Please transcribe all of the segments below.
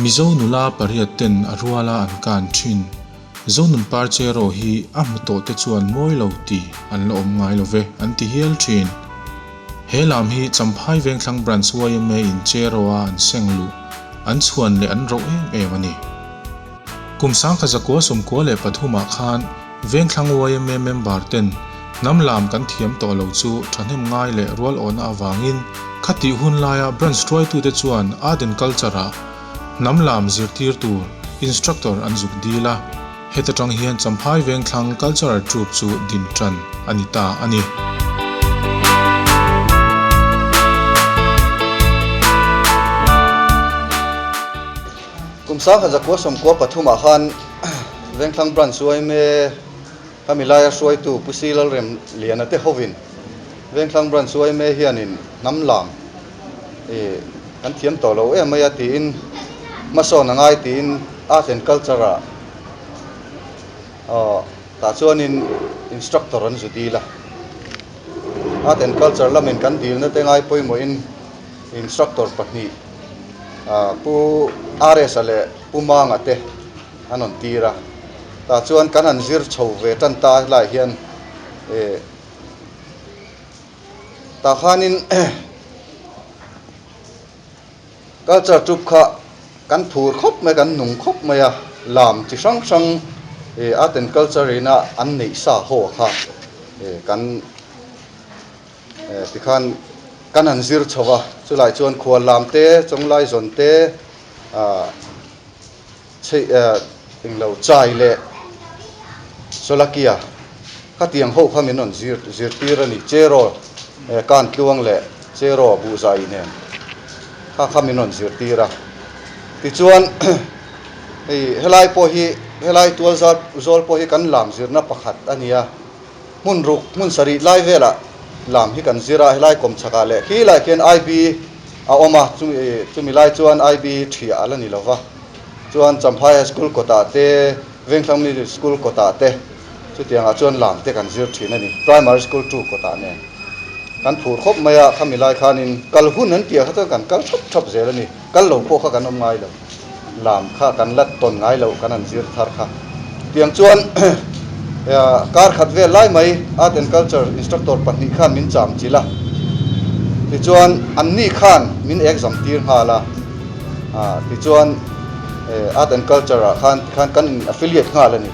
Mizo nula pariat ten a ruala an kan thin. Zonun par cheraw hi a hmu tawh te chuan mawi lo ti an la awm ngai lo ve an ti hial thin. He lam hi Champhai Vengthlang Branch yma in cheraw a an seng luh, an chhuan leh an roh em em a ni. Kum sangkhat zakua 93 ah khan Vengthlang yma member ten hnam lam kan thiam tawh lo chu thahnem ngai leh rual awhna avangin khatih hun laia branch hruaitute chuan Art and Culture ah hnam lam zirtir tur instructor an zuk dil a, heta tang hian Champhai Vengthlang Cultural Troupe chu din tan a ni ta a ni. Kum 1993 ah khan Vengthlang Branch yma ka milaia hruaitu Pu Si Lalrem Liana te hovin Vengthlang Branch yma hianin hnam lam i kan thiam tawh lo em mai a tiin hmasawn a ngai tiin Art and Culture ah aw tah chuanin instructor an zu dil a. Art and Culture lamin kan dilna te ngai pawimawhin instructor pahnih Pu RS-a leh Pu Manga te an rawn tir a, tah chuan kan han zir chho ve tan ta helaiah hian eh tah khanin culture troupe kha kan phur khawp mai a, kan nung khawp mai a, lam chi hrang hrang eh art and culture ina an neih sa haw kha eh kan. Tikhan kan han zir chho a, chulai chuan khual lam te, chawnglai zawn te, chheih englo chai leh Solakia khatiang ho kha min rawn zir zirtir a ni, Cheraw kan tluang leh Cheraw buhzai nen kha kha min rawn zirtir a. Tichuan hei helai pawh hi helai tual zawl pawh hi kan lam zirna pakhat a ni a. Hmun ruk, hmun sarih lai velah lam hi kan zir a, helai kawmchhakah leh khi lai khian IB a awm a, chumi lai chuan IB thiah a la ni lova, chuan Champhai High School kawtah te, Vengthlang Middle School kawtah te chutiangah chuan lam te kan zir thin a ni, Primary School 2 kawtah nen kan phur khawp mai a, khami lai khanin kal hun an tih ah kha chuan kan kal thap thap zel a ni, kal lo pawh kha kan awm ngai lo. Lam kha kan la tawn ngai loh kan han zir thar kha. Tiang chuan kar khat vel lai mai Art and Culture instructor pahnih khan min cham chilh a, tichuan anni khan min exam tir nghal a, tichuan Art and Culture ah khan tikhan kan in affiliate nghal a ni.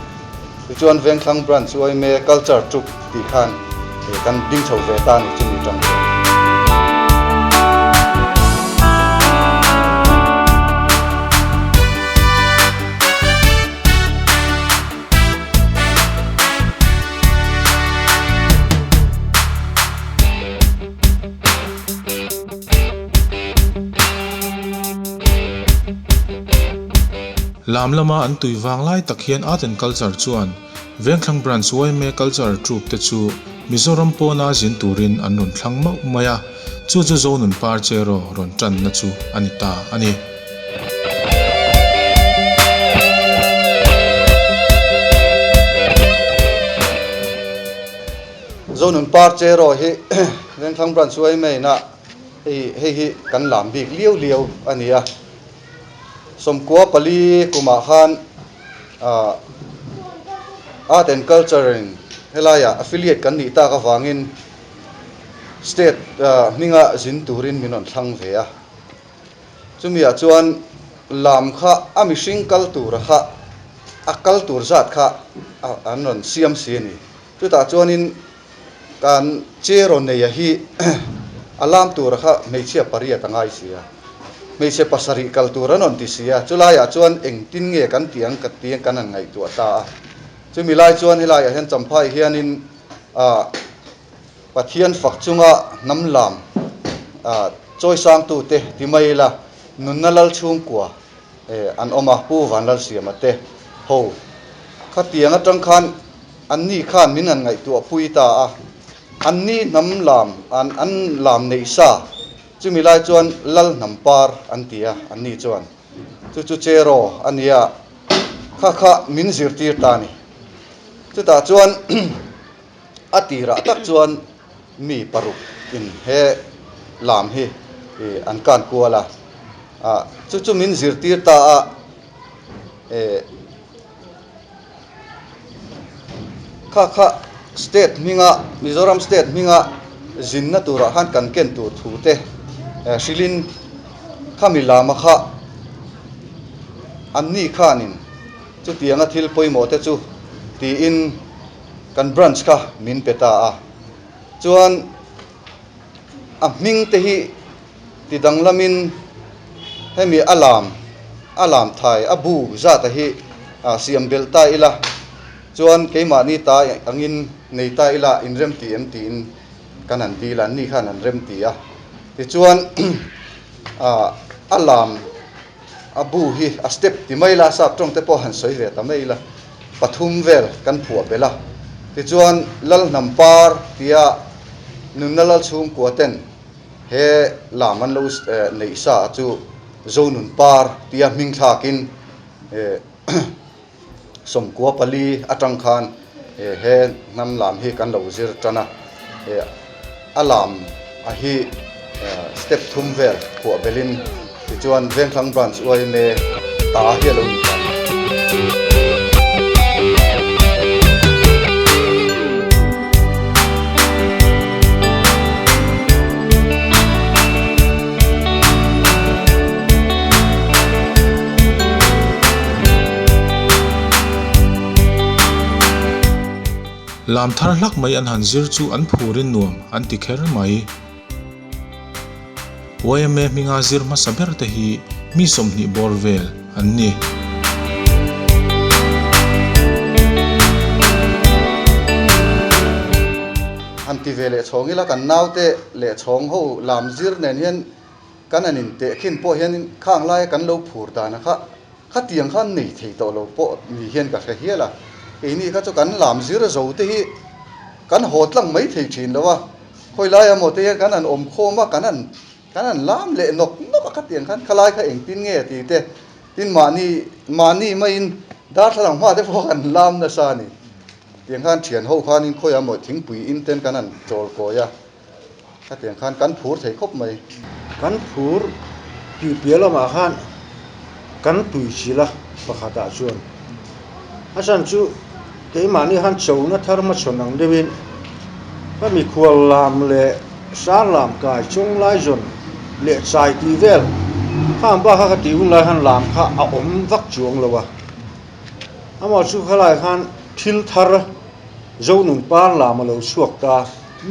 Tichuan Vengthlang Branch yma Culture Troupe tih khan kan ding chho ve ta a ni chumi tang chuan. Lam lama an tui vang lai tak hian Art and Culture chuan Vengthlang Branch yma Cultural Troupe te chu Mizoram pawna zin turin an rawn thlang mauh mai a, chu chu Zonun Par Cheraw rawn tanna chu a ni ta a ni. Zonun Par Cheraw hi Vengthlang Branch yma inah hei hei hi kan lam bik liau liau a ni a. 94 kumah khan Art and Culture in helaiah affiliate kan nih tak avangin state hminga zin turin min rawn thlang ve a. Chumi ah chuan lam kha a mihring kal tura kha a kal tur zat kha an rawn siam si a ni. Chutah chuanin Kan cheraw neia hi a lam tura kha hmeichhia pariat a ngai si a, hmeichhe pasarih kal tur an rawn ti si a, chulaiah chuan engtin nge kan tih ang ka ti kan han ngaihtuah ta a. Chumi lai chuan helaiah hian Champhai hianin ah Pathian fak chunga hnam lam ah chawisangtute ti mai ila nunna lal chhungkua an awm a, Pu Vanlalsiama te ho khatiang atang khan Anni khan min han ngaihtuah pui ta a, anni hnam lam an an lam neih sa, chumi lai chuan Lal hnam par an ti a, anni chuan chu chu Cheraw a nia, kha kha min zirtir ta a ni. Chutah chuan a tirah tak chuan mi paruk in he lam hi an kan kual a. Ah, chu chu min zirtir ta a, eh, kha kha state hminga, Mizoram state hminga zinna turah khan kan ken tur thu te hrilhin khami lama kha anni khanin chutianga thil pawimawh te chu tiin kan branch kha min pe ta a. Chuan a hming te hi ti danglamin hemi a lam a lam thai a bu zata hi siam belh ta ila chuan keimahni ta angin nei ta ila inrem ti em tiin kan han dil a, anni khan an rem ti a. Tichuan a lam a bu hi a step ti mai ila sap tawng te pawh han sawi ve ta mai ila pathum vel kan phuah belh a. Tichuan Lalhnam par tia nunna lal chhungkua ten He lam an lo neih sa chu Zonun Par tia hming thlakin 14 atang khan he hnam lam hi kan lo zir tan a, a lam a hi step thum vel phuah belhin tichuan Vengthlang Branch yma ta hi a lo ni ta. Lam thar hlak mai an han zir chu an phurin nuam an ti kher mai. Yma hminga zir hmasa ber te hi mi 20 bawr vel an ni. Han ti ve leh chhawng ila kan naute leh chhawng ho lam zir nen hian kan han inteh khin pawh hian khang laia kan lo phur dan a kha khatiang khan nei thei tawh lo pawh ni hian ka hre hial a. Keini kha chu kan lam zir zo te hi kan haw tlang mai thei thin lo a. Khawi laia maw te hian kan han awm khawm a, kan han kan han lam leh nawk nawk a khatiang khan khalai kha engtin nge ti te tin mahni mahni maiin darthlalang hma te pawh kan lam nasa a ni. Tiang khan thian ho khanin khawiah maw thingpui in ten kan han chawl kawi a, khatiang khan kan phur thei khawp mai. Kan phur tih piah lamah khan kan tui chilh a pakhatah chuan a chhan chu keimahni khan chona thar hmachhawn ang deuhin ka mikhual lam leh sang lam kai chung lai zawn leh chai tih vel khang bak kha ka tih hun lai khan lam kha a awm vak chuang lo a, amah chu khalai khan thil thar Zonun par lam a lo chhuak ta,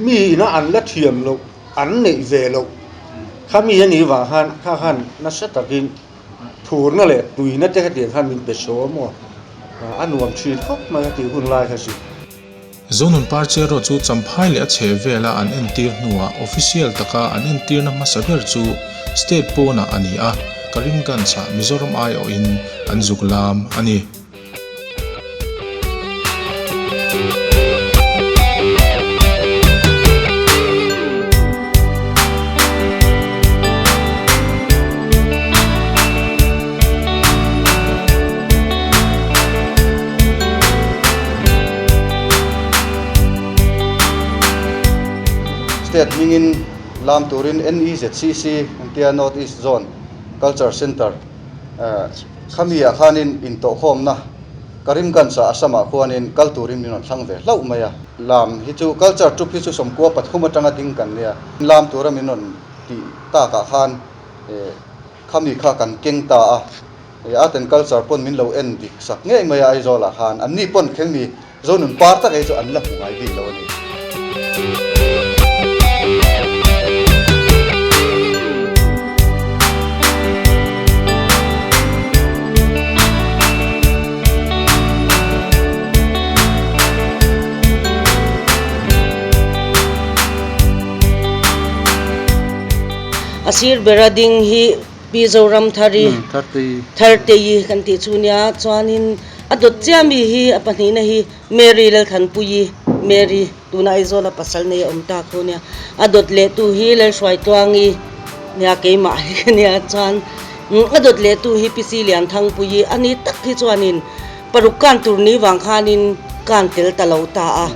mi ina an la thiam loh. An neih ve loh kha mi a nih vang khan kha khan nasa takin phurna leh tuina te hetiang khan min pe chho a maw? A nuam thin khawp mai a tih hun lai kha chu. Zonun Parchero chu Champhai leh a chheh vela an entir hnuah official taka an entirna hmasa ber chu state pawnah a ni a, Karimganj-ah Mizoram aiawhin an zuk lam a ni. State hmingin lam turin NEZCC engtia North East Zone Culture Centre Khamiah khanin intawhkhawmna Karimganj-ah Assam-ah khuanin kal turin min rawn thlang ve hlauh mai a. Lam hi chu culture troupe hi chu 13 atanga ding kan nia. Lam tura min rawn tih takah khan khami kha kan keng ta a. Art and culture pawn min lo en dik sak ngei mai a Aizawlah khan. Anni pawn khengmi Zonun par tak ei chu an la hmu ngai bik lo a ni. A sir bera ding hi Pi Zoramthari Thartei kan tih chu nia chuanin a dawt chiah mi hi a pahnihna hi Mary Lalthanpuii Mary tuna Aizawla pasal nei a awm ta khu nia a dawt leh tu hi Lalhruaitluangi nia keimah hi ka nia chuan a dawt leh tu hi Pi Silianthangpuii a ni tak hi chuanin paruk kan tur ni vang khanin kan tel ta lo ta a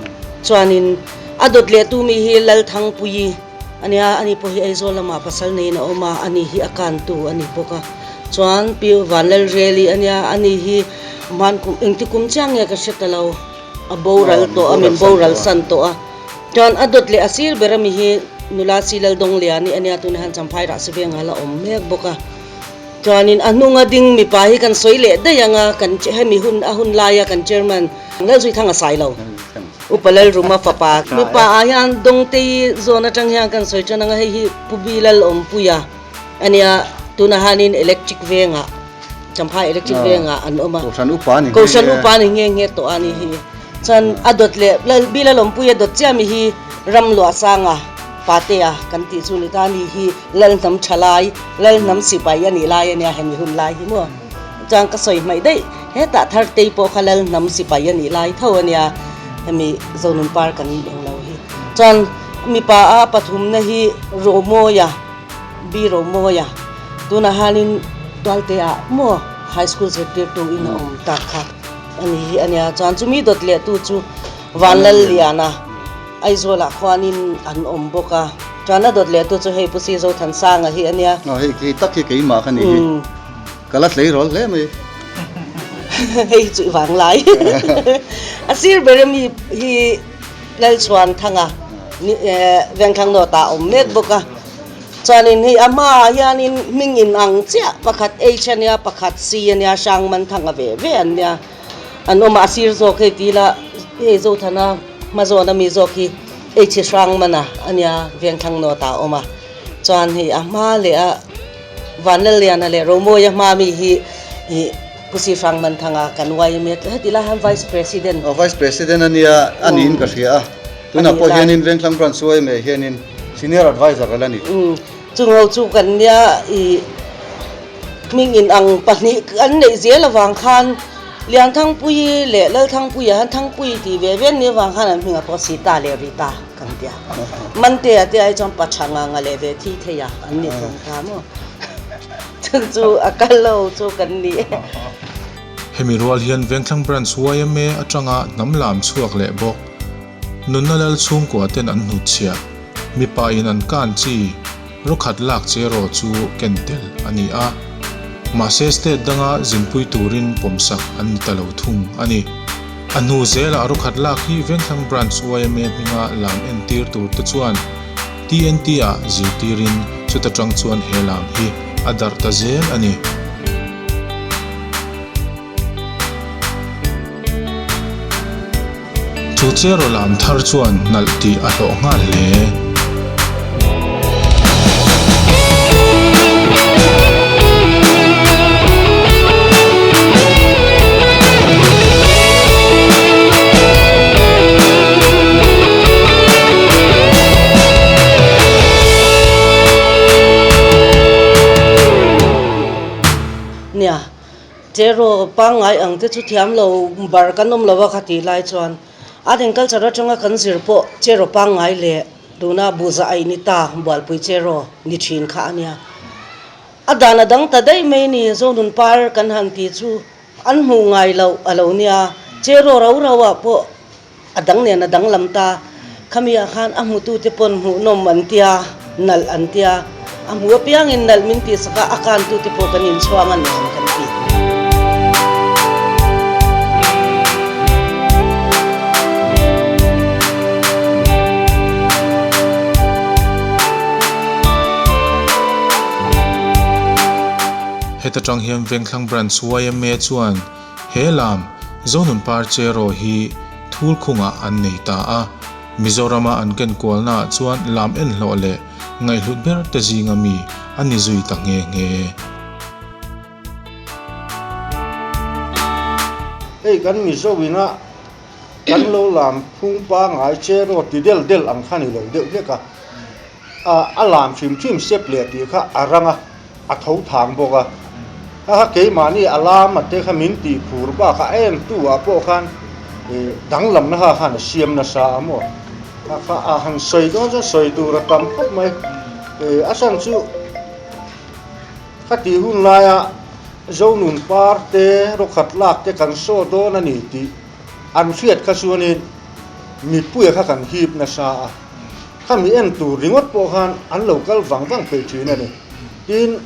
chuanin a dawt leh tu mi hi Lalthangpuii. ania ani pawh hi Aizawl lamah pasal neiin a awm a ani hi a kantu a ni bawk a chuan Pi Vanlalreli ania ani hi hmankum engti kum chiang nge ka hre ta lo a boral tawh a min boral san tawh a chuan a dawt leh a sir ber ami hi nula Silaldongliani ania tunah hian Champhai Rahsi vengah la awm mek bawk a. Chuanin a hnunga ding mipa hi kan sawi leh daih ang a, kan hemi hun a hun laia kan chairman Lalzuithanga sai lo, Upa Lalruma fapa mipa ah hian Dawngtei zawn atang hian kan sawi tan ang a, hei hi Pu Bi Lalawmpuia a nia, tunah hianin Electric vengah, Champhai Electric vengah an awm a, Kohhran upa ni nghe nghe. Kohhran upa ni nghe nghe tawh a ni hi. Chuan a dawt leh Bi Lalawmpuia dawt chiah mi hi Ramluahsanga. Patea kan tih chu ni ta ni hi Lalhnam thalai, Lalhnam sipai a nih lai a nia hemi hun lai hi maw? Chuan ka sawi hmaih daih, hetah Thartei pawh kha Lalhnam sipai a nih lai tho a nia hemi Zonun Par kan eng lo hi. Chuan mipa a pathumna hi Romawia, B Romawia, tunah hianin Tualte-ah maw High School zirtirtu in a awm tak kha a ni hi a nia. Chuan chumi dawt lehtu chu Vanlalliana. Aizawlah khuanin an awm bawk a, chuan a dawt leh tu chu hei Pu Si Zothansanga hi a nia. Aw hei hei tak hi keimah kha ni hi, ka la tleirawl hle mai. Hei chu i vang lai. A sir ber ami hi Lalchhuanthanga Vengthlang North ah a awm mek bawk a, chuanin hei a hmaah hianin hming in ang chiah pakhat H a nia pakhat C a nia Hrangmanthanga ve ve an nia. An awm a, a sir zawk hei ti ila hei Zothana hma zawn ami zawk hi H Hrangmana a nia Vengthlang North ah a awm a, chuan hei a hma leh a Vanlalliana leh Romawia hma mi hi ih Pu Si Hrangmanthanga kan uai mek heti lai hian Vice President. Aw Vice President a nia a niin ka hria a, tunah pawh hianin Vengthlang Branch uai mai hianin Senior Adviser a la ni. Chung ho chu kan nia ih hming in ang pahnih an neih zel avang khan Lianthangpuii leh Lalthangpuia han Thangpui tih ve ve an nih avang khan an hming a pawh Sita leh Rita kan tia. Mantea te ai chuan Paṭha nga nga leh ve thi thei a an ni thung ta maw. Chung chu a kal lo chu kan ni e. Hemi rual hian Vengthlang Branch yma atanga hnam lam chhuak leh bawk Nunna Lal chhungkua ten an hnutchhiah Mipa in an kan chi rawkhat lak che rawh chu ken tel a ni a, mahse state danga zinpui turin pawmsak an ni ta lo thung a ni. A hnu zelah rawkhat lak hi Vengthlang Branch yma hminga lam entir tur te chuan TNT ah zirtirin chuta tang chuan he lam hi a darh ta zel a ni. Chu cheraw lam thar chuan nalh tih a hlawh nghal hle. Nia. Cheraw pangngai ang te chu thiam lo bar kan awm lo a kha tih lai chuan art and culture atanga kan zir pawh cheraw pangngai leh tuna buza aih ni ta bualpui cheraw ni thin kha a nia. A dan a dang ta daih mai ni Zonun par kan han tih chu an hmuh ngai loh a lo nia cheraw rau rau ah pawh A dang nen a danglam ta. Khami ah khan a hmutute pawn hmuhnawm an tia, nalh an tia. A hmu apiangin nalh min tihsak a, a kantute pawh kan inchhuang a nuam kan ti. Heta tang hian Vengthlang Branch yma chuan He lam, Zonun Par Cheraw hi thul khungah an nei ta a, Mizorama an ken kualnaah chuan lam en hlawh leh ngaihhlut ber te zinga mi a ni zui ta nghe nghe. Hei kan Mizo ina kan lo lam phung pangngai Cheraw ti del del ang kha ni lo deuh hlek a, a lam hrim hrim sep leh tih kha a rang a. A tho thang bawk a, kha kha keimahni a lam a te kha min tih phur bak a em tu ah pawh khan ih danglamna kha khan a siam nasa a maw kha kha a han sawi dawn chuan sawi tur a tam khawp mai ih a chhan chu ka tih hun laia Zonun par te rawkhat lak te kan saw dawn a ni tih an hriat kha chuanin mipuia kha kan hip nasa a. Khami en tur ringawt pawh khan an lo kal vang vang peih thin a ni. Tin,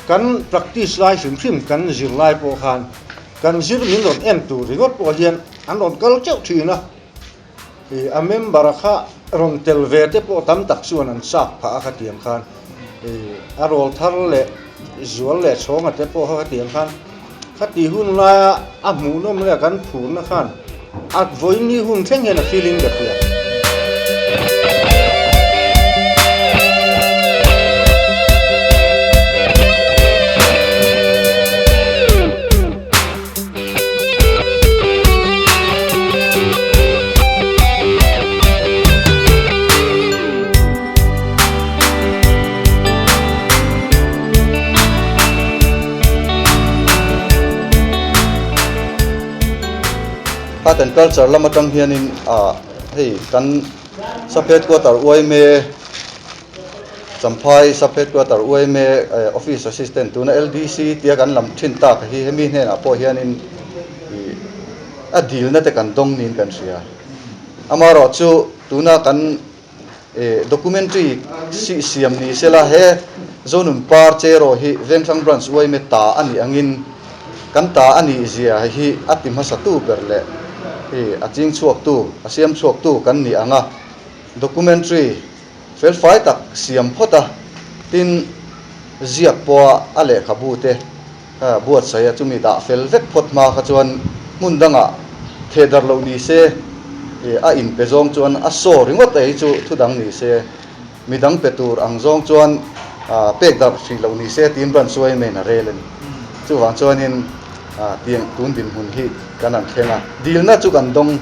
kan practice lai hrim hrim kan zir lai pawh khan kan zir min rawn en tur ringawt pawh hian an rawn kal teuh thin a. A member kha rawn tel ve te pawh tam tak chuan an chak phah a khatiang khan a rawl thar leh zual leh chhawnga te pawh kha khatiang khan khati hun laia a hmuhnawm leh kan phurna khan a vawiin hun thleng hian a feeling ka hria. Art and culture lam atang hianin ah hei kan sub headquarter uaime Champhai sub headquarter uaime office assistant tuna LDC tia kan lam thin tak hi hemi hnenah pawh hianin ih a dilna te kan dawng niin kan hria. Amaherawhchu tuna kan ih documentary sih siam ni sela he Zonun Par Cheraw hi Vengthlang Branch uaime ta a nih angin kan ta a nih zia hi a ti hmasa tu ber leh ih a ching chhuak tu a siam chhuak tu kan nih anga documentary felfai tak siam phawt a tin ziak pawha a lehkhabu te Buatsaih a chumi dah fel vek phawt hma kha chuan hmun dangah theh dar loh ni se, a inpe zawng chuan a saw ringawt ei chu thu dang ni se, midang pe tur ang zawng chuan pek darh hrih loh ni se tiin branch suai main a rel a ni. Chuvang chuanin tiang tun dinhmun hi kan han thleng a, dilna chu kan dawng.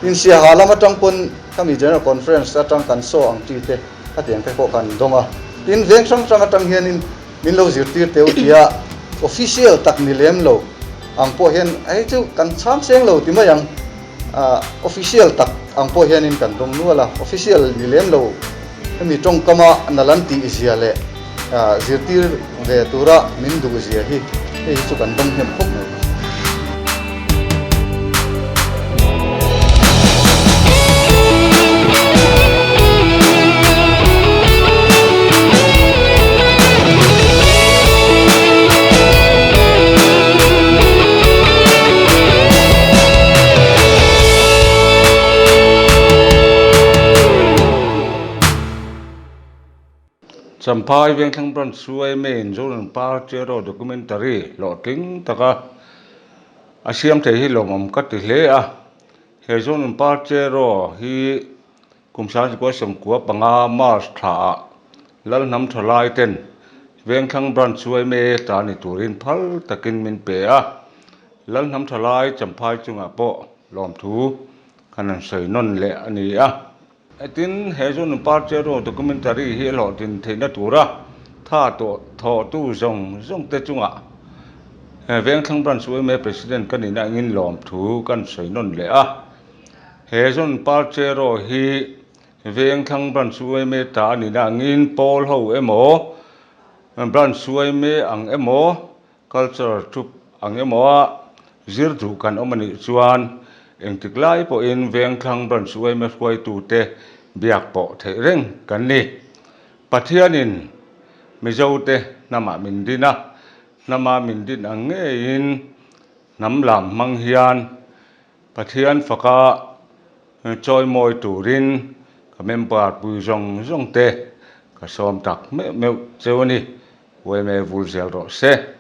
Insiaha lam atang pawn khami General Conference atang kan saw ang chi te khatiang te pawh kan dawng a, tin veng hrang hrang atang hianin Min lo zirtir teu tia official tak ni lem lo ang pawh hian hei chu kan chhang seng lo ti mai ang. Official tak ang pawh hianin kan dawng nual a, official ni lem lo hemi tawngkama nal an tih zia leh zirtir ve tura min duh zia hi hei hi chu kan dawng hnem khawp mai. Champhai Vengthlang Branch CYMA-in Zoram Par Cheraw Documentary hlawhtling taka a siam thei hi lawmawm ka ti hle a. He Zoram Par Cheraw hi kum 1995 March thlaah Lalhnam Thalai ten Vengthlang Branch CYMA ta ni turin phal takin min pe a. Lalhnam Thalai Champhai chungah pawh lawmthu kan han sawi nawn leh a ni a. Tin, he Zunun Par Cheraw documentary hi a hlawhtlin theihna tura tha tawh thawhtu zawng zawng te chungah Vengthlang Branch yma President ka nihna angin lawmthu kan sawi nawn leh a. He Zunun Par Cheraw hi Vengthlang Branch yma ta a nihna angin pawl ho emaw, Branch yma ang emaw, Cultural troupe ang emaw a zir duh kan awm a nih chuan engtik lai pawhin Vengthlang Branch yma hruaitute biak pawh theih reng kan ni. Pathianin Mizote hnamah min din a, hnama min din ang ngeiin hnam lam hmang hian Pathian faka chawimawi turin ka member pui zawng zawng te ka sawm tak meuh meuh cheu a ni. Uaime vul zel rawh se.